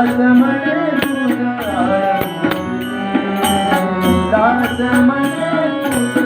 दास म्हणे तुझ दास म्हणे तुझ.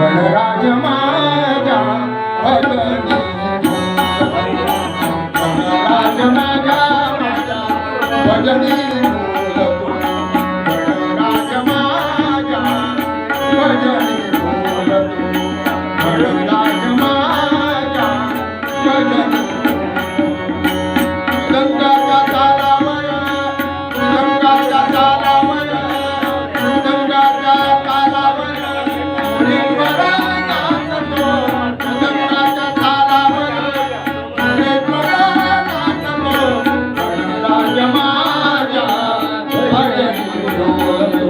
गणराज माझ्या भजनी, गणराज माझ्या भजनी बोलतो, गणराज माझ्या भजनी बोलतो, गणराज माझ्या भजनी. मृदंगाच्या तालावर, मृदंगाच्या तालावर, मृदंगाच्या तालावर मुरेश्वर नाचतो, मृदंगाच्या तालावर मुरेश्वर नाचतो, गणराज माझ्या भजनी बोलतो,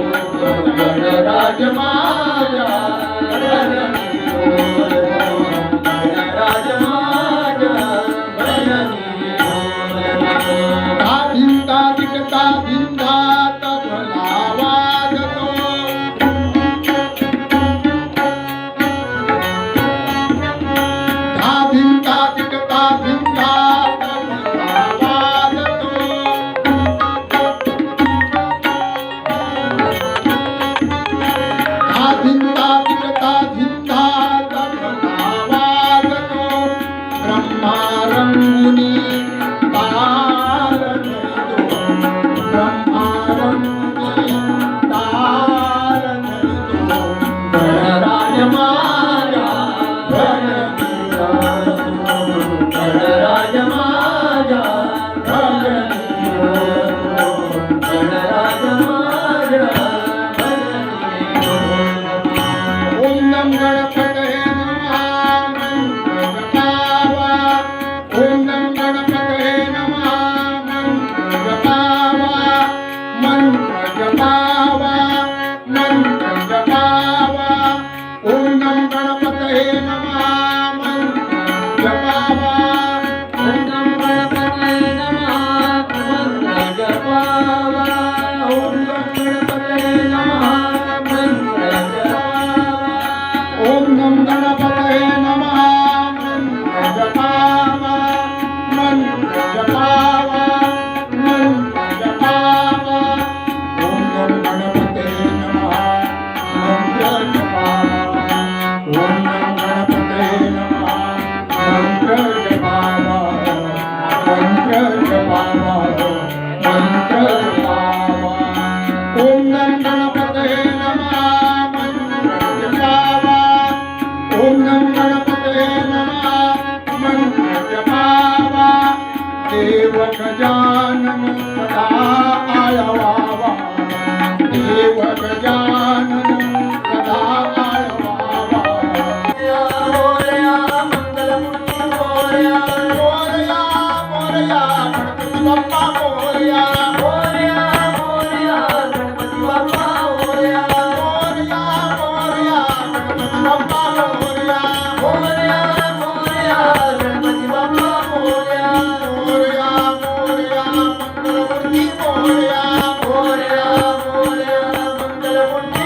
गणराज माझ्या भजनी बोलतो, गणराज माझ्या भजनी बोलतो. धिंदा धिकता धिंदा तबला वाजतो, धिंदा धिकता धिंदा तबला वाजतो, धिंदा धिकता धिंदा तबला वाजतो, ब्रह्मा रंगुनी ताल धरितो, ब्रह्मा रंगुनी ताल धरितो, गणराज माझ्या भजनी बोलतो, गणराज माझ्या भजनी बोलतो, गणराज माझ्या भजनी बोलतो. ओम नम गणपतये नमः मंत्र जपावा, ओम नम गणपतये नमः मंत्र जपावा, मंत्र जपावा, मंत्र जपावा, ओम नम गणपतये नमः मंत्र जपावा, ओम नम गणपतये नमः मंत्र जपावा, ओम नम गणपतये नमः मंत्र जपावा, ओम नम गणपतये नमः मंत्र जपावा, मंत्र जपावा, मंत्र जपावा, ओम नम गणपतये नमः मंत्र जपावा, ओम नम गणपतये नमः मंत्र जपावा, मंत्र जपावा, मंत्र जपावा, ओम नम गणपतये नमः मंत्र जपावा, ओम नम गणपतये नमः मंत्र जपावा. देव गजानन सदा आळवावा, देव गजानन सदा आळवावा. मोरया मंगलमूर्ती मोरया, मोरया मोरया गणपती बाप्पा मोरया, मोरया मोरया गणपती बाप्पा मोरया, मोरया मोरया गणपती बाप्पा मोरया, मोरया मोरया गणपती बाप्पा मोरया, मोरया मोरया मंगलमूर्ती मोरया, मोरया मोरया मंगलमूर्ती.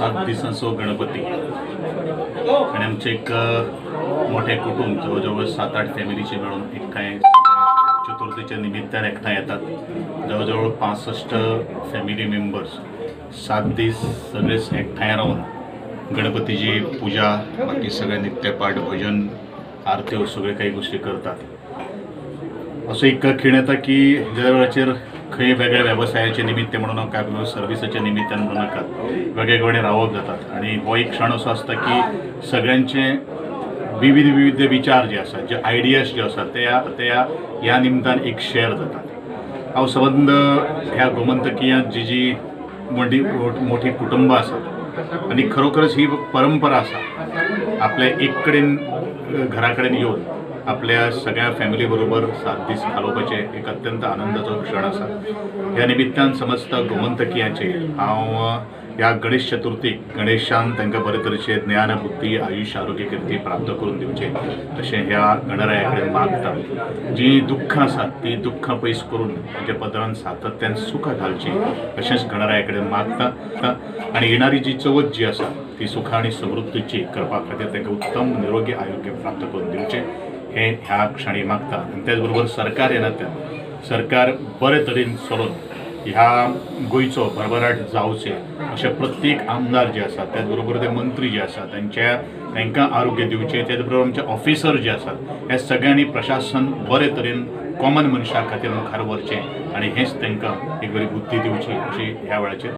7 दिसांचो गणपती आनी आमचें एक मोठें कुटूंब जवळ जवळ 7-8 फॅमिलीचे मेळून एकठांय चतुर्थीच्या निमित्तान एकठांय येतात. जवळ जवळ 65 फॅमिली मेंबर्स 7 दीस सगळेच एकठांय रावन गणपतीची पूजा, बाकी सगळे नित्यपाठ, भजन, आरत्यो सगळे काही गोष्टी करतात. असो एक खीण येता की ज्या वेळाचेर खंय वेगळ्या वेवसायाचे निमित्त म्हणू नाका किंवा सर्विसाच्या निमित्तान म्हणू नाका, वेगळे कडेन रावप जातात आनी हो एक क्षण असो आसता की सगळ्यांचे विविध विविध विचार जे आसात, जे आयडियाज जे आसात ते ह्या निमतान एक शेअर जातात. हांव सबंद ह्या गोमंतकीयांत जी जी मोठी कुटुंबां आसात आनी खरोखरच ही परंपरा आसा आपल्या एक कडेन घरा कडेन येवन आपल्या सगळ्या फॅमिली बरोबर 7 दीस घालोवपाचे एक अत्यंत आनंदाचो क्षण आसा. ह्या निमित्तान समस्त गोमंतकीयांचे हांव ह्या गणेश चतुर्थीक गणेशान तांकां बरे तरेचे ज्ञान, बुद्धी, आयुश्य, आरोग्य, कीर्ती प्राप्त करून दिवचें अशें ह्या गणराया कडेन मागता. जीं दुख्खां आसात तीं दुख्खां पयस करून तांच्या पदरान सातत्यान सुखां घालचीं अशेंच गणराया कडेन मागता आनी येणारी जी चवथ जी आसा ती सुखां आनी समृद्धीची करपा खातीर तांकां उत्तम निरोगी आरोग्य प्राप्त करून दिवचें हे ह्या क्षणी मागता. आनी त्याच बरोबर सरकार ह्या नात्यान सरकार बरे तरेन चलोवन ह्या गोंयचो भरभराट जावचें अशें प्रत्येक आमदार जे आसात, त्याच बरोबर ते मंत्री जे आसात तांकां आरोग्य दिवचें, त्याच बरोबर आमचे ऑफिसर जे आसात ह्या सगळ्यांनी प्रशासन बरे तरेन कॉमन मनशा खातीर मुखार व्हरचें आनी हेंच तांकां एक बरी बुद्धी दिवची अशी ह्या वेळाचेर.